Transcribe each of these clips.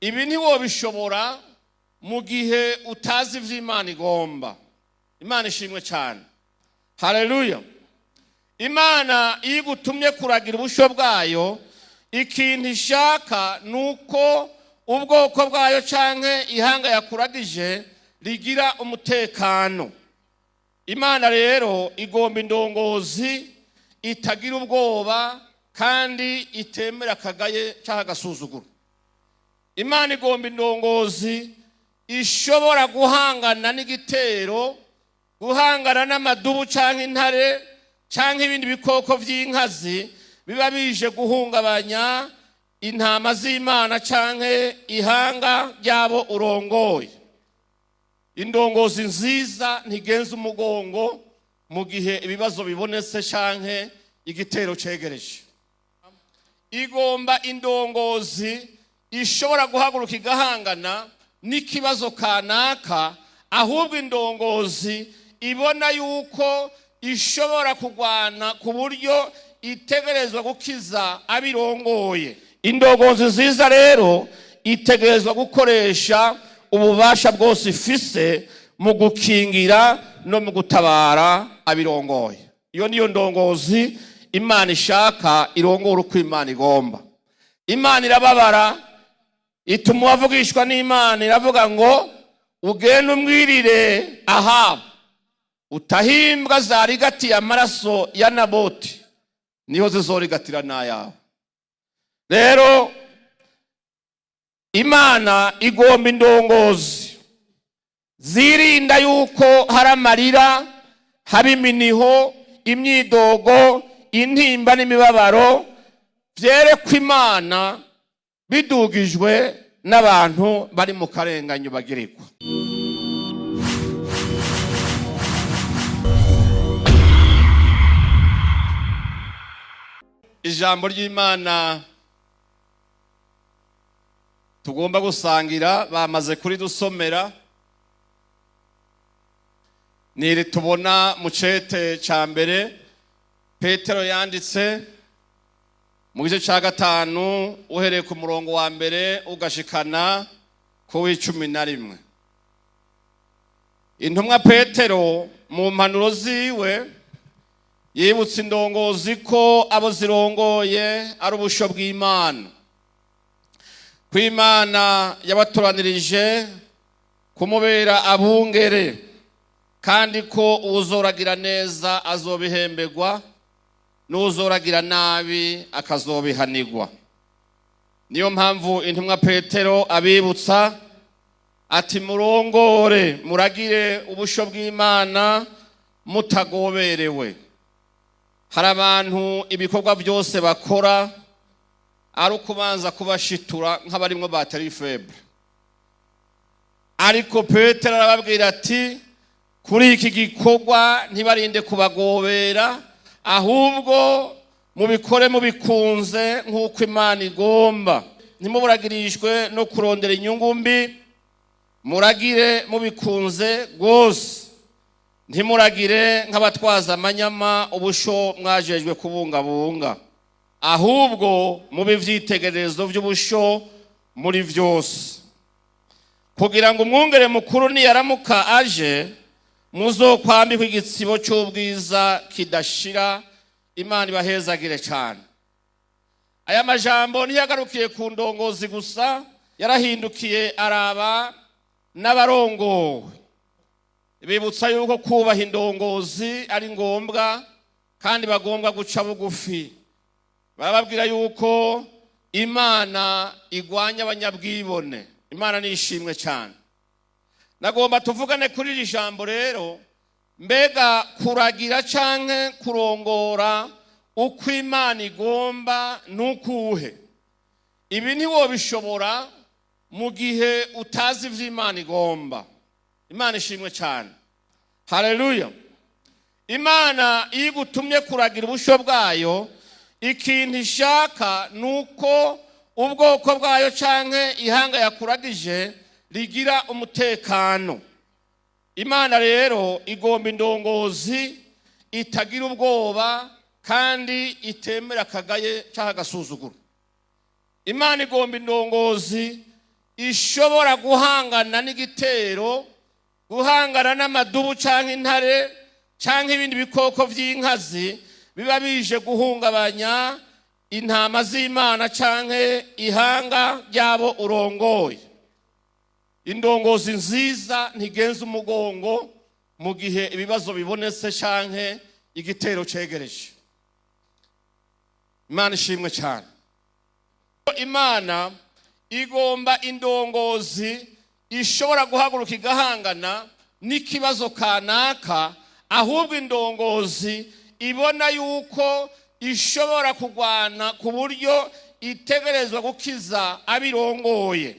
Ibi ntiwobishobora mu gihe utazi ivyo Imana igomba. Imana ishimwe cyane, haleluya. Imana iyo igutumye kuragira ubusho bwayo, ikintu ishaka ni uko ubwoko bwayo canke ihanga yakuragije rigira umutekano. Imana rero igomba indongozi itagira ubwoba kandi itemera akagaye cyangwa agasuzuguro. Imana igomba indongozi ishobora guhangana n'igitero, guhangana n'amadubu cyangwa intare cyangwa ibindi bikoko by'inkazi biba bije guhungabanya intama z'Imana cyangwa ihanga ry'abo urongoye. Indongozi nziza ntigenza umugongo mu gihe ibibazo bibonetse cyangwa igitero cegereje. Igomba indongozi ishobora guhaguruka igahangana n'ikibazo kanaka, ahubwo indongozi ibona yuko ishobora kurwana ku buryo itegerezwa gukiza abirongoye. Indongozi nziza rero itegerezwa gukoresha ububasha bwose ifise mu gukingira no mu gutabara abirongoye. Iyo niyo ndongozi Imana ishaka, irongora uko Imana igomba. Imana irababara, ituma uwavugishwa n'Imana iravuga ngo: "Ugende umwirire Ahabu utahimbwa zarigatiye amaraso ya Naboti, niho zizorigatira n'ayawe." Rero Imana igomba indongozi zirinda yuko hari amarira, haba iminiho, imyidogo, intimba n'imibabaro byerekwa Imana bidugijwe n'abantu bari mu karenganyo bagirirwa. Ijambo ry'Imana tugomba gusangira bamaze kuridusomera, ni iri tubona mu cete cya mbere Petero yanditse mu gice cya 5, uhereye ku murongo wa 1 ugashikana ku w'11. Intumwa Petero mu mpanuro ziwe yibutsa indongozi ko abo zirongoye ari ubusho bw'Imana, ko Imana yabatoranirije kumubera abungere, kandi ko uwuzoragira neza azobihemberwa, n'uwuzoragira nabi akazobihanirwa. Niyo mpamvu intumwa Petero abibutsa ati: "Murongore, muragire ubusho bw'Imana mutagoberewe." Hari abantu ibikorwa byose bakora ari ukubanza kubashitura nk'abarimwo batterie faible, ariko Petero arababwira ati: "Kuri iki gikorwa ntibarinde kubagobera, ahubwo mubikore mubikunze nk'uko Imana igomba. Ntimuburagirishwe no kurondera inyungu mbi, muragire mubikunze rwose. Ntimuragire nk'abatwaza amanyama ubusho mwajejwe kubungabunga, ahubwo mube ivyitegererezo by'ubusho muri byose, kugira ngo umwungere mukuru niyaramuka aje muzokwambikwa igitsibo cy'ubwiza kidashira." Imana ibahezagire cyane. Aya majambo ntiyagarukiye ku ndongozi gusa, yarahindukiye araba n'abarongowe, bibutsa yuko kubaha indongozi ari ngombwa kandi bagomba guca bugufi. Barababwira yuko Imana igwanya abanyabwibone. Imana nishimwe cyane. Nagomba tuvugane kuri iri jambo rero: mbega kuragira canke kurongora uko Imana igomba nukuhe? Ibi ntiwobishobora mu gihe utazi ivyo Imana igomba. Imana ishimwe cyane, haleluya. Imana iyo igutumye kuragira ubusho bwayo, ikintu ishaka ni uko ubwoko bwayo canke ihanga yakuragije rigira umutekano. Imana rero igomba indongozi itagira ubwoba kandi itemera akagaye cyangwa agasuzuguro. Imana igomba indongozi ishobora guhangana n'igitero, guhangana n'amadubu canke intare canke ibindi bikoko vy'inkazi biba bije guhungabanya intama z'Imana canke ihanga ryabo urongoye. Indongozi nziza ntigenza umugongo mu gihe ibibazo bibonetse canke igitero cegereje. Imana ishimwe cyane. Imana igomba indongozi ishobora guhaguruka igahangana n'ikibazo kanaka, ahubwo indongozi ibona yuko ishobora kurwana ku buryo itegerezwa gukiza abirongoye.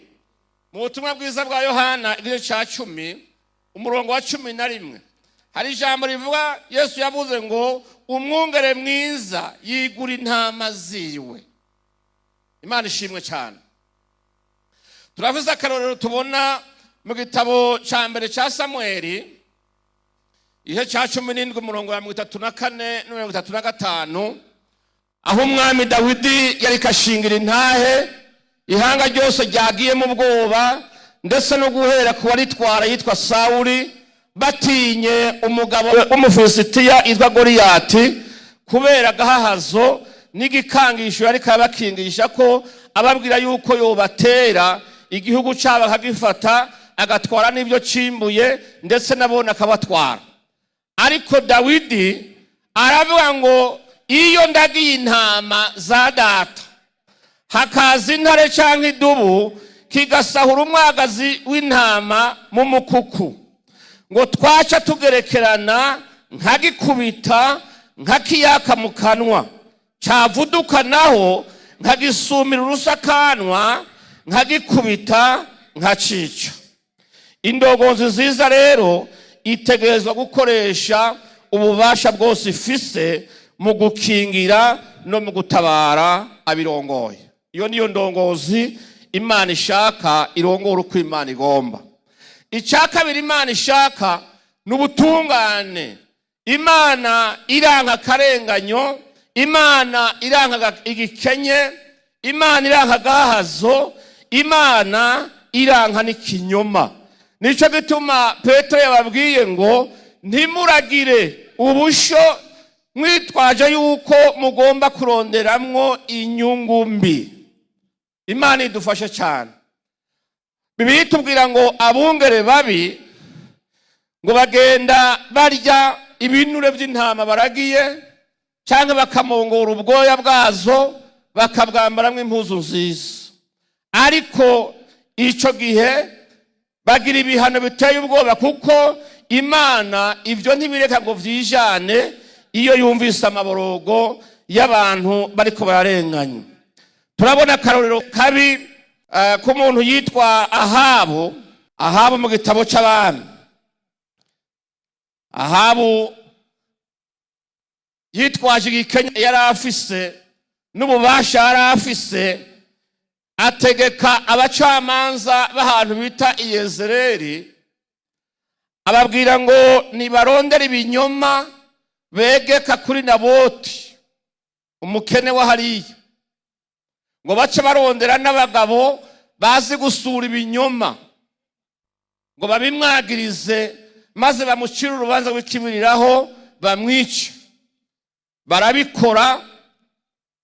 Mu butumwa bwiza bwa Yohana, igice cya 10, umurongo wa 11, hari ijambo rivuga, Yesu yavuze ngo: "Umwungere mwiza yigura intama ziwe." Imana ishimwe cyane. Turavuze akarorero tubona mu gitabo cya mbere cya Samweli, igice cya 17, umurongo wa 34 na 35, aho umwami Dawidi yari kashingira intahe ihanga ryose ryagiyemo ubwoba, ndetse no guhera ku waritwara yitwa Sawuli, batinye umugabo w'Umufilisitiya yitwa Goriyati, kubera agahahazo n'igikangisho yari kabakingisha ko ababwira yuko yobatera igihugu cyabo akagifata, agatwara n'ibyo cimbuye, ndetse nabone akabatwara. Ariko Dawidi aravuga ngo: "Iyo ndagiye intama za data, hakaza intare cyangwa idubu kigasahura umwagazi w'intama mu mukuku, ngo twaca tugerekerana, nkagikubita nkakiyaka mu kanwa, cyavuduka naho nkagisumira urusakanwa, nkagikubita nkacica." Indongozi nziza rero itegerezwa gukoresha ububasha bwose ifise mu gukingira no mu gutabara abirongoye. Iyo niyo ndongozi Imana ishaka, irongora uko Imana igomba. Icya kabiri Imana ishaka ni ubutungane. Imana iranga akarenganyo, Imana iranga igikenye, Imana iranga agahazo, Imana iranka n'ikinyoma. Nicyo gituma Petero yababwiye ngo: "Ntimuragire ubusho mwitwaje yuko mugomba kuronderamwo inyungu mbi." Imana idufashe cyane. Bibiliya itubwira ngo abungere babi ngo bagenda barya ibinure by'intama baragiye, cyangwa bakamongora ubwoya bwazo bakabwambaramo impuzu nziza. Ariko icyo gihe bagira ibihano biteye ubwoba, kuko Imana ibyo ntibireka ngo byijane iyo yumvise amaborogo y'abantu bariko bararenganya. Turabona akarorero kabi k'umuntu yitwa Ahabu. Ahabu mu gitabo c'Abami, Ahabu yitwaje igikenya yari afise n'ububasha yari afise, ategeka abacamanza b'ahantu bita Iyezereri, ababwira ngo nibarondere ibinyoma begeka kuri Naboti, umukene wa hariya, ngo bace barondera n'abagabo bazi gusura ibinyoma, ngo babimwagirize, maze bamucire urubanza rw'ikibiriraho, bamwice. Barabikora,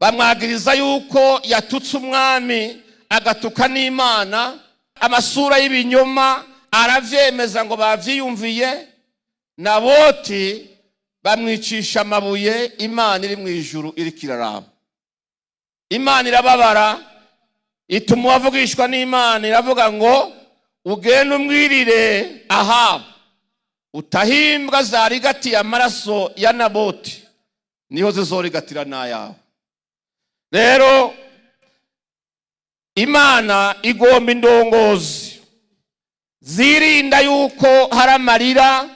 bamwagiriza yuko yatutse umwami, agatuka n'Imana. Amasura y'ibinyoma aravyemeza ngo bavyiyumviye. Naboti bamwicisha amabuye, Imana iri mu ijuru iriko iraraba. Imana irababara, ituma uwavugishwa n'Imana, iravuga ngo: "Ugende umwirire Ahabu, utahimbwa zarigatiye amaraso ya Naboti niho zizorigatira n'ayawe." Rero Imana igomba indongozi zirinda yuko hari amarira,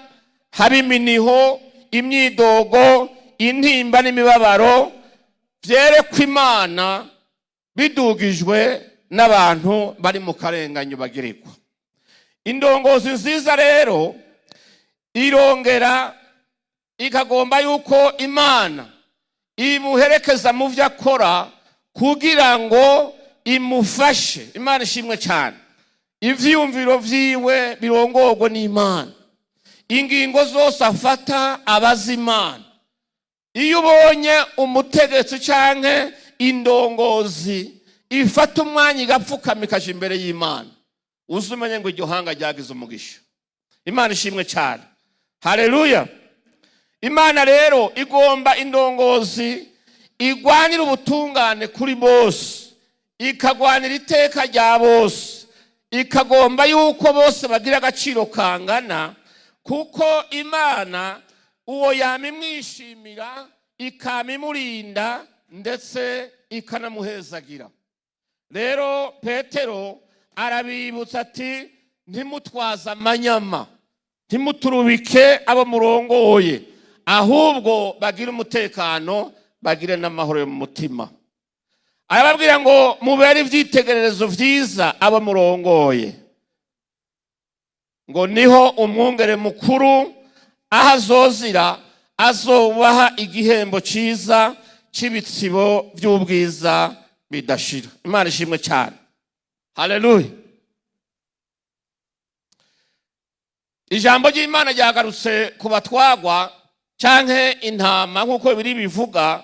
haba iminiho, imyidogo, intimba n'imibabaro byerekwa Imana bidugijwe n'abantu bari mu karenganyo bagirirwa. Indongozi nziza rero irongera ikagomba yuko Imana imuherekeza mu byo akora kugira ngo imufashe. Imana ishimwe cyane. Ivyiyumviro vyiwe birongorwe n'Imana, ingingo zose afata abaza Imana. Iyo ubonye umutegetsi canke indongozi ifata umwanya igapfukama ikaja imbere y'Imana, uze umenye ngo iryo hanga ryagize umugisha. Imana ishimwe cyane, haleluya. Imana rero igomba indongozi igwanira ubutungane kuri bose, ikagwanira iteka rya bose, ikagomba yuko bose bagira agaciro kangana, kuko Imana uwo yama imwishimira, ikama imurinda, ndetse ikanamuhezagira. Rero Petero arabibutsa ati: "Ntimutwaze amanyama, ntimuturubike abo murongoye, ahubwo bagire umutekano, bagire n'amahoro yo mu mutima." Arababwira ngo mubere ibyitegererezo byiza abo murongoye, ngo niho umwungere mukuru aho azozira azobaha igihembo cyiza cy'ibitsibo by'ubwiza bidashira. Imana ishimwe cyane, haleluya. Ijambo ry'Imana ryagarutse ku batwagwa canke intama, nk'uko biri bivuga.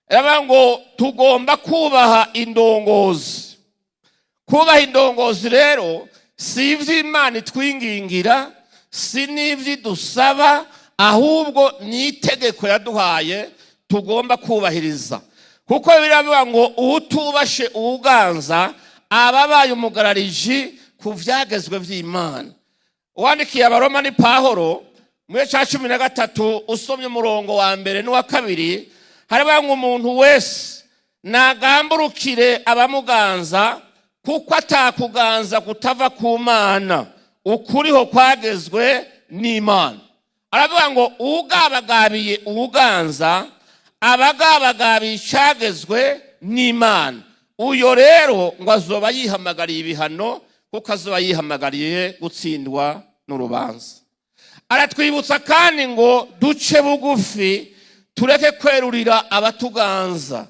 Riravuga ngo tugomba kubaha indongozi. Kubaha indongozi rero si ivy'Imana itwingingira, si n'ivyo idusaba, ahubwo ni itegeko yaduhaye tugomba kubahiriza, kuko biravuga ngo uwutubashe uwuganza aba abaye umugarariji ku vyagezwe vy'Imana. Uwandikiye Abaroma ni Pahoro, muri ca 13, usomye umurongo wa mbere n'uwa kabiri, haravuga ngo umuntu wese nagamburukire abamuganza, kuko atakuganza kutava ku Mana, ukuriho kwagezwe n'Imana. Aravuga ngo uwugabagabiye uwuganza abagabagabiye icagezwe n'Imana. Uyo rero ngo azoba yihamagariye ibihano, kuko azoba yihamagariye gutsindwa n'urubanza. Aratwibutsa kandi ngo duce bugufi, tureke kwerurira abatuganza.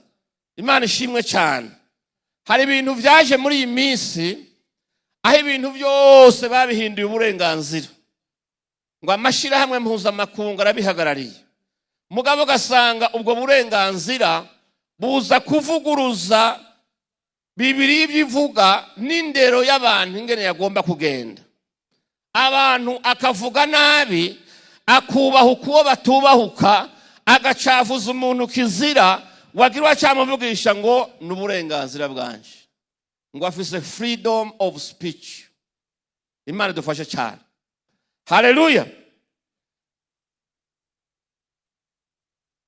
Imana ishimwe cyane. Hari ibintu byaje muri iyi minsi aho ibintu byose babihinduye uburenganzira, ngo amashyirahamwe mpuzamakungu arabihagarariye, mugabo ugasanga ubwo burenganzira buza kuvuguruza Bibiri ibyo ivuga n'indero y'abantu ingene yagomba kugenda. Abantu akavuga nabi, akubahuka uwo batubahuka, agacafuza umuntu kizira, wagira uwacamuvugisha ngo ni uburenganzira bwanje, ngo afise freedom of speech. Imana idufashe cyane, haleluya.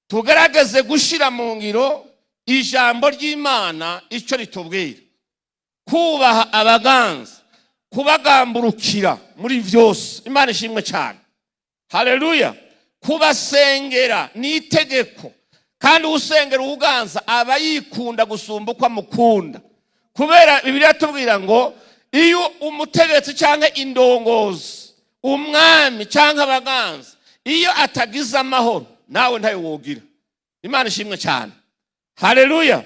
Tugerageze gushyira mu ngiro ijambo ry'Imana icyo ritubwira: kubaha abaganza, kubagamburukira muri byose. Imana ishimwe cyane, haleluya. Kubasengera ni itegeko, kandi usengera uwuganza aba yikunda gusumba uko amukunda, kubera Bibiliya tubwira ngo iyo umutegetsi cyangwa indongozi, umwami cyangwa abaganza, iyo atagize amahoro, nawe ntayo wogira. Imana ishimwe cyane, haleluya.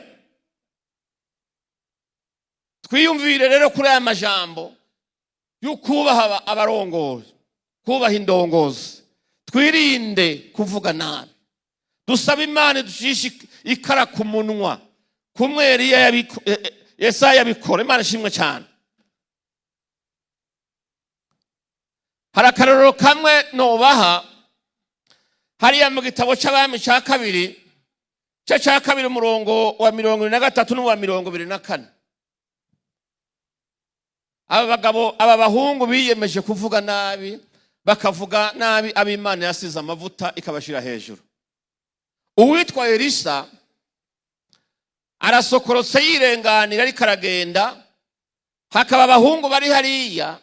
Twiyumvire rero kuri aya majambo yo kubaha abarongozi, kubaha indongozi, twirinde kuvuga nabi, dusaba Imana ducishe ikara ku munwa kumwe Eliya Yesaya yabikora. Imana ishimwe cyane. Hari akarorero kamwe nobaha hariya mu gitabo cy'Abami cya kabiri, cyo cya kabiri, umurongo wa 73 n'uwa 74. Aba bagabo, aba bahungu biyemeje kuvuga nabi, bakavuga nabi ab'Imana yasize amavuta ikabashyira hejuru. Uwitwa Elisa arasokorotse yirenganira, ariko aragenda, hakaba abahungu bari hariya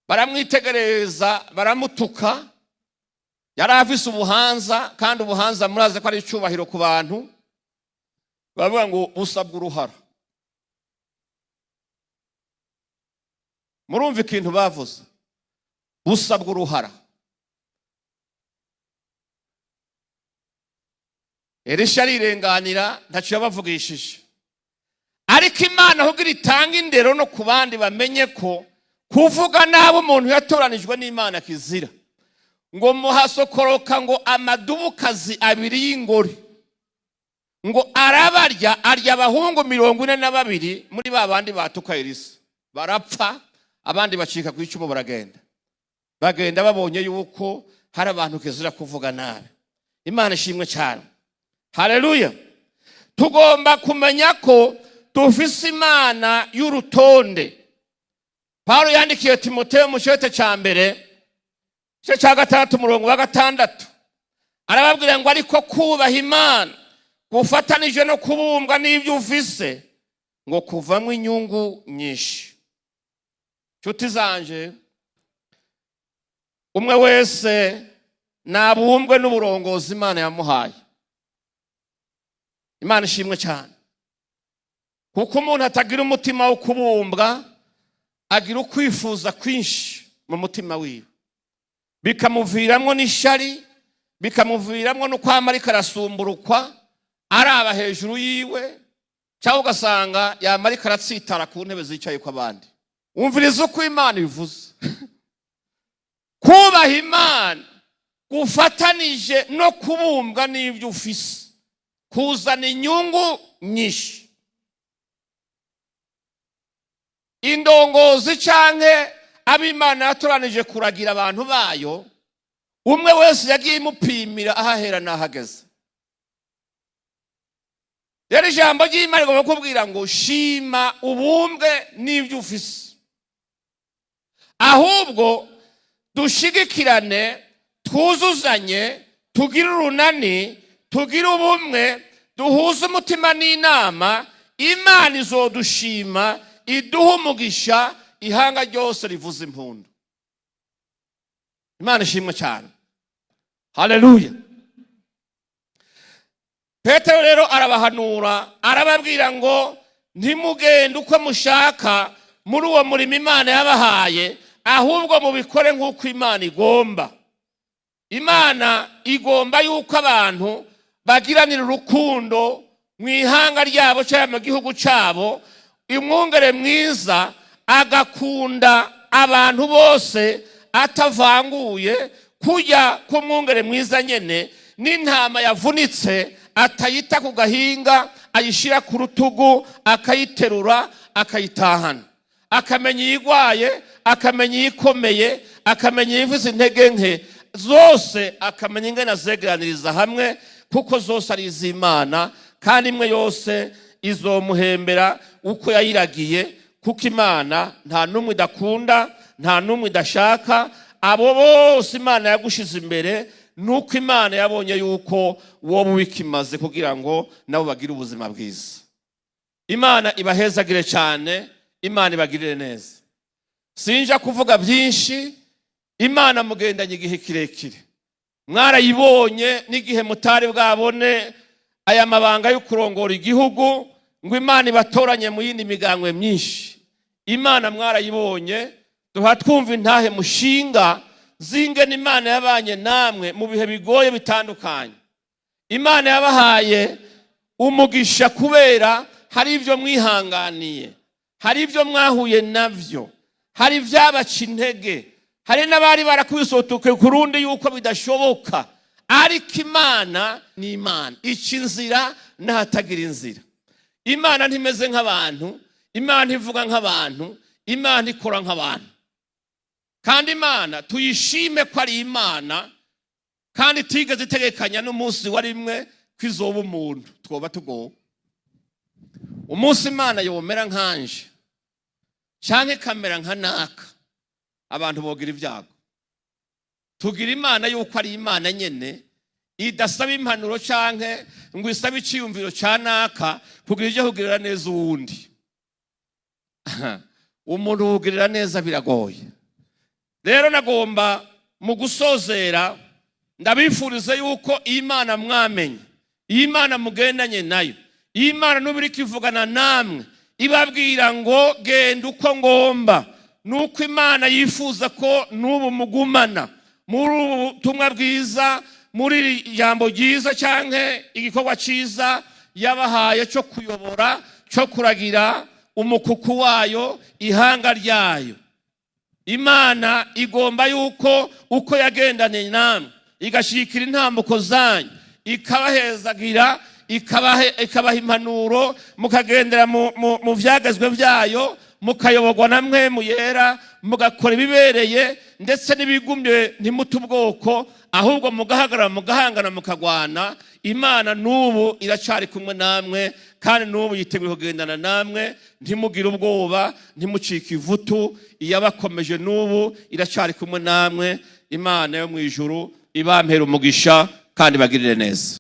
baramwitegereza, baramutuka. Yari afise ubuhanza, kandi ubuhanza murazi ko ari icyubahiro ku bantu. Baravuga ngo usabwa uruhara. Murumva ikintu bavuze, usabwa uruhara. Elisha arirenganira, ntacyo yabavugishije. Ariko Imana kugira itange indero no ku bandi, bamenye ko kuvuga nabi umuntu yatoranijwe n'Imana kizira, ngo muhasokoroka ngo amadubukazi abiri y'ingore, ngo arabarya, arya abahungu 42 muri ba bandi batuka Elisa. Barapfa, abandi bacika ku icumu, baragenda. Bagenda babonye yuko hari abantu kizira kuvuga nabi. Imana ishimwe cyane, haleluya. Tugomba kumenya ko dufise Imana y'urutonde. Paulo yandikiye Timoteyo mu cete cya mbere, igice cya 6, umurongo wa 6, arababwira ngo: "Ariko kubaha Imana gufatanije no kubumbwa n'ibyo ufise, ngo kuvamo inyungu nyinshi." Nshuti zanje, umwe wese nabumbwe n'uburongozi Imana yamuhaye. Imana ishimwe cyane, kuko umuntu atagira umutima wo kubumbwa agira ukwifuza kwinshi mu mutima wiwe, bikamuviramwo n'ishari, bikamuviramwo no kwama ariko arasumburukwa, araba hejuru yiwe, cyangwa ugasanga yama ariko aratsitara ku ntebe zicaye kw'abandi. Wumviriza uko Imana ivuze: kubaha Imana gufatanije no kubumbwa n'ibyo ufise kuzana inyungu nyinshi. Indongozi canke ab'Imana yatoranije kuragira abantu bayo, umwe wese yagiye imupimira aho ahera n'ahageze. Rero ijambo ry'Imana rigomba kukubwira ngo: shima ubumbwe n'ibyo ufise, ahubwo dushigikirane, twuzuzanye, tugire urunani, tugire ubumwe, duhuze umutima n'inama. Imana izodushima, iduhe umugisha, ihanga ryose rivuza impundu. Imana ishimwe cyane, haleluya. Petero rero arabahanura, arababwira ngo: "Ntimugende uko mushaka muri uwo murimo Imana yabahaye, ahubwo mubikore nk'uko Imana igomba." Imana igomba yuko abantu bagiranira urukundo mu ihanga ryabo cyangwa mu gihugu cyabo. Umwungere mwiza agakunda abantu bose atavanguye, kujya k'umwungere mwiza nyine n'intama yavunitse atayita ku gahinga, ayishyira ku rutugu, akayiterura, akayitahana, akamenya iyigwaye, akamenya iyikomeye, akamenya iyivuze intege nke zose, akamenya ingene azegeraniriza hamwe, kuko zose ari iz'Imana, kandi imwe yose izomuhembera uko yayiragiye, kuko Imana nta n'umwe idakunda, nta n'umwe idashaka. Abo bose Imana yagushize imbere, nuko Imana yabonye yuko wowe ubikimaze kugira ngo nabo bagire ubuzima bwiza. Imana ibahezagire cyane, Imana ibagirire neza. Sinja kuvuga byinshi. Imana mugendanye igihe kirekire, mwarayibonye n'igihe mutari bwabone aya mabanga yo kurongora igihugu, ngo Imana ibatoranye mu yindi migangwe myinshi. Imana mwarayibonye, duha twumva intahe mushinga zingena Imana yabanye namwe mu bihe bigoye bitandukanye. Imana yabahaye umugisha kubera hari ibyo mwihanganiye, hari ibyo mwahuye nabyo, hari ibyabaca intege, hari n'abari barakwisotoke ku rundi yuko bidashoboka. Ariko Imana ni Imana ica inzira n'ahatagira inzira. Imana ntimeze nk'abantu, Imana ivuga nk'abantu, Imana ikora nk'abantu. Kandi Imana tuyishime ko ari Imana, kandi itigeze itegekanya n'umunsi wa rimwe ko izoba umuntu. Twoba tugowe umunsi Imana yomera nkanje cyangwa ikamera nka naka, abantu bogira ibyago. Tugira Imana yuko ari Imana nyene idasaba impanuro canke ngo isabe iciyumviro ca naka kugira ijye kugirira neza uwundi. Umuntu wugirira neza biragoye. Rero nagomba mu gusozera ndabifuriza yuko Imana mwamenye, iyi Mana mugendanye nayo, iyi Mana n'ubu iriko ivugana namwe, ibabwira ngo: "Genda uko ngomba." Nuko Imana yifuza ko n'ubu mugumana muri ubu butumwa bwiza, muri iri jambo ryiza, cyangwa igikorwa cyiza yabahaye cyo kuyobora. cyo kuragira umukuku wayo, ihanga ryayo. Imana igomba yuko uko yagendanye namwe, igashikira intambuko zanyu, ikabahezagira, ikabaha impanuro, mukagendera mu vyagezwe vyayo, mukayoborwa na Mpwemu Yera, mugakora ibibereye ndetse n'ibigumye, ntimute ubwoko, ahubwo mugahagarara, mugahangana, mukagwana. Imana n'ubu iracari kumwe namwe, kandi n'ubu yiteguye kugendana namwe. Ntimugire ubwoba, ntimucike ivutu. Iyabakomeje n'ubu iracari kumwe namwe. Imana yo mu ijuru ibampera umugisha kandi bagirire neza.